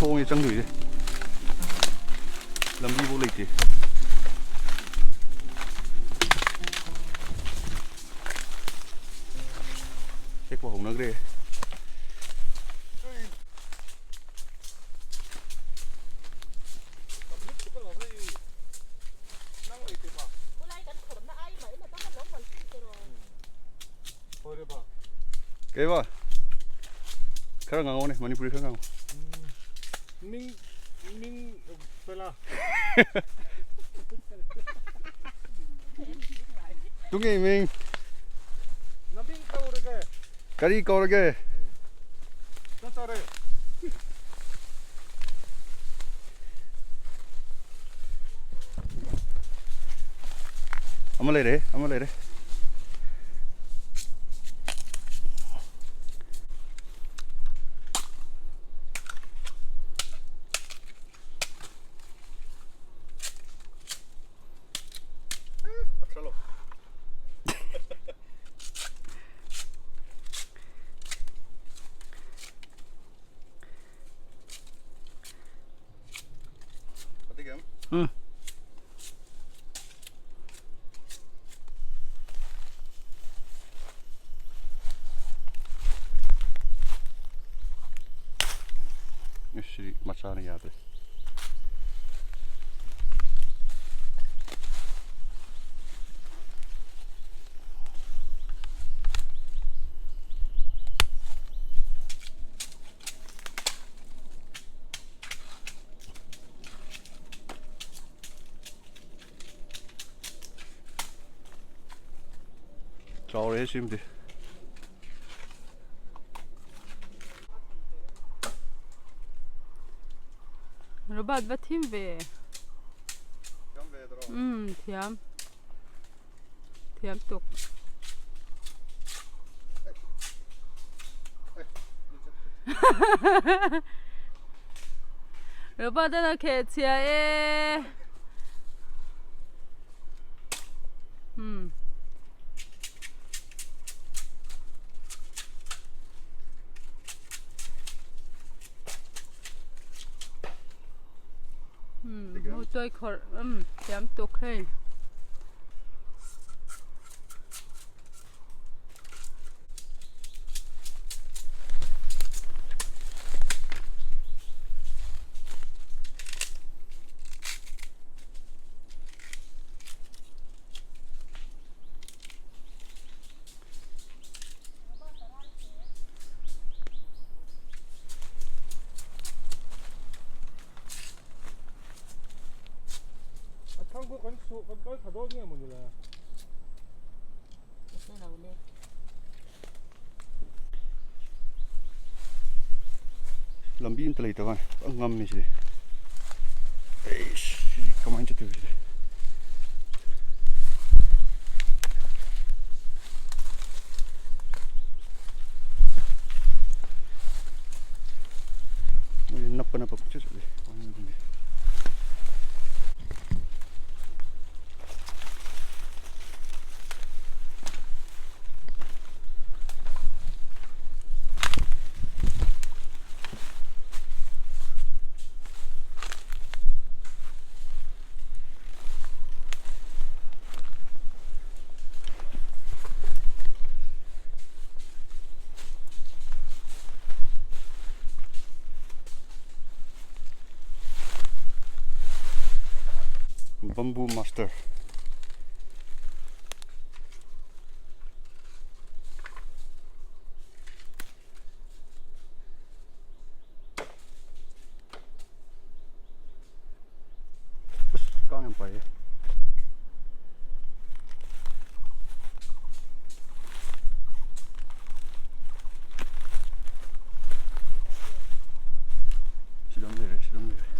ꯊꯣꯡꯉꯦ ꯆꯪꯗꯣꯏꯁꯦ ꯂꯝꯕꯤꯐꯥꯎ ꯂꯩꯇꯦ ꯍꯦꯛꯄ ꯍꯧꯅꯈ꯭ꯔꯦ ꯀꯩꯕ ꯈꯔ ꯉꯥꯡꯉꯣꯅꯦ ꯃꯅꯤꯄꯨꯔꯤ ꯈꯔ ꯉꯥꯡꯉꯣ ꯃꯤꯡ ꯃꯤꯡ ꯄꯦꯂꯥ ꯇꯨꯡꯒꯤ ꯃꯤꯡ ꯅꯃꯤꯡ ꯀꯧꯔꯒꯦ ꯀꯔꯤ ꯀꯧꯔꯒꯦ ꯆꯠꯆꯔꯦ ꯑꯃ ꯂꯩꯔꯦ ꯑꯃ ꯂꯩꯔꯦ ꯁꯤꯗꯤ ꯃꯆꯥꯅ ꯌꯥꯗ꯭ꯔꯦ ꯆꯥꯎꯔꯦ ꯁꯤꯃꯗꯤ Robert va thim ve um thiam thiam tuk Robert a khe chhia e um um mu tuai khawrh um thiam tuk hei. Thang kan su kan kal tha dawn nge mawni le lambi amta leitawani ꯉꯝꯃꯤ ꯁꯤꯗꯤ ꯑꯩꯁ ꯀꯃꯥꯏꯅ ꯆꯠꯇꯣꯏꯕ ꯁꯤꯗꯤ ꯃꯣꯏꯗꯤ ꯅꯞꯄ ꯅꯞꯄ ꯄꯪꯆꯠ ꯆꯠꯂꯤ ꯀꯃꯥꯏꯅ ꯈꯪꯗꯦ Bamboo Master. ꯀꯥꯡ ꯌꯥꯝ ꯄꯥꯏꯌꯦ ꯁꯤꯗ ꯑꯃ ꯂꯩꯔꯦ ꯁꯤꯗ ꯑꯃ ꯂꯩꯔꯦ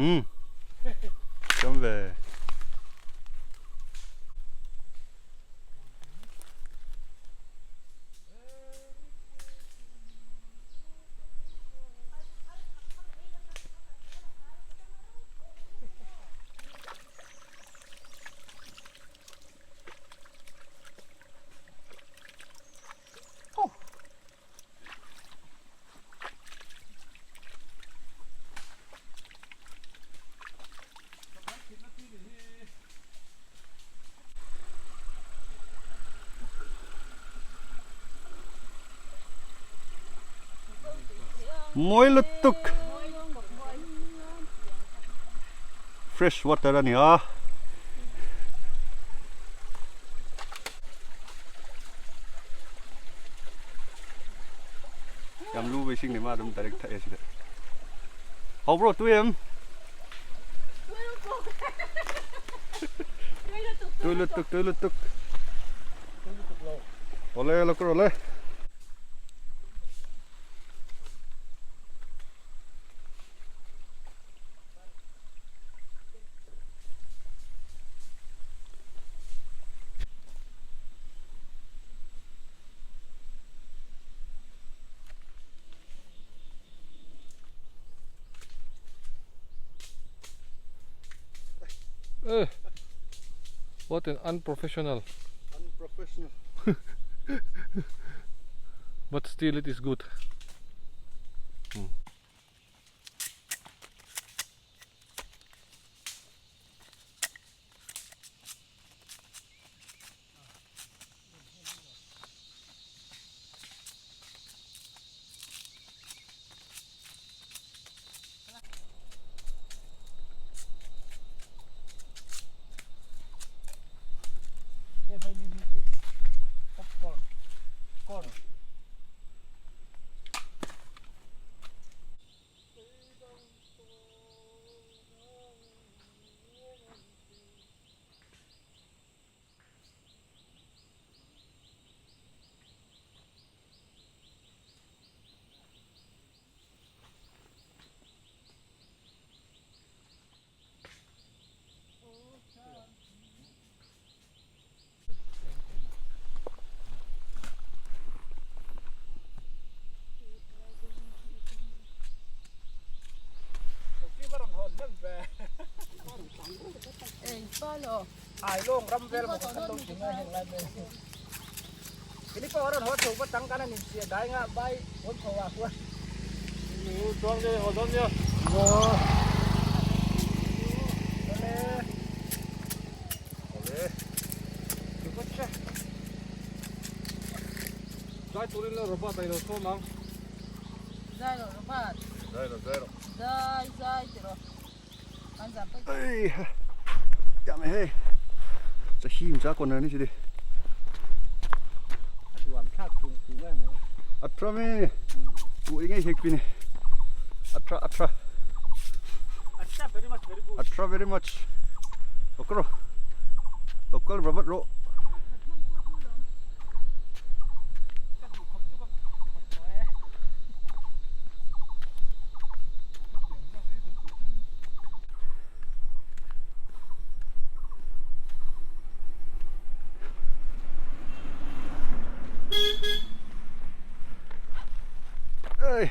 Umm thiam ve. Mawi lutuk fresh water a ni a. Yam lu ve sing ni ma dum direct tha e sida. Hau bro tui em? Tui lutuk tui lutuk. Ole lo kar ole. Eh, what an unprofessional. Unprofessional. But still it is good. Hmm. Zai turin la Robert a ilo sawm ang. Zai lo Robert. Zai lo zai lo. Zai zai ti rawh. Kan zam pek. Ei ha. Ya me hei. Cha him cha kon ni chidi. A duam thlak chung chung em mai. A tha me. U ingai hek pin. A tha a tha. A tha very much very good. A tha very much. Okro. Lokal Robert ro. Ei.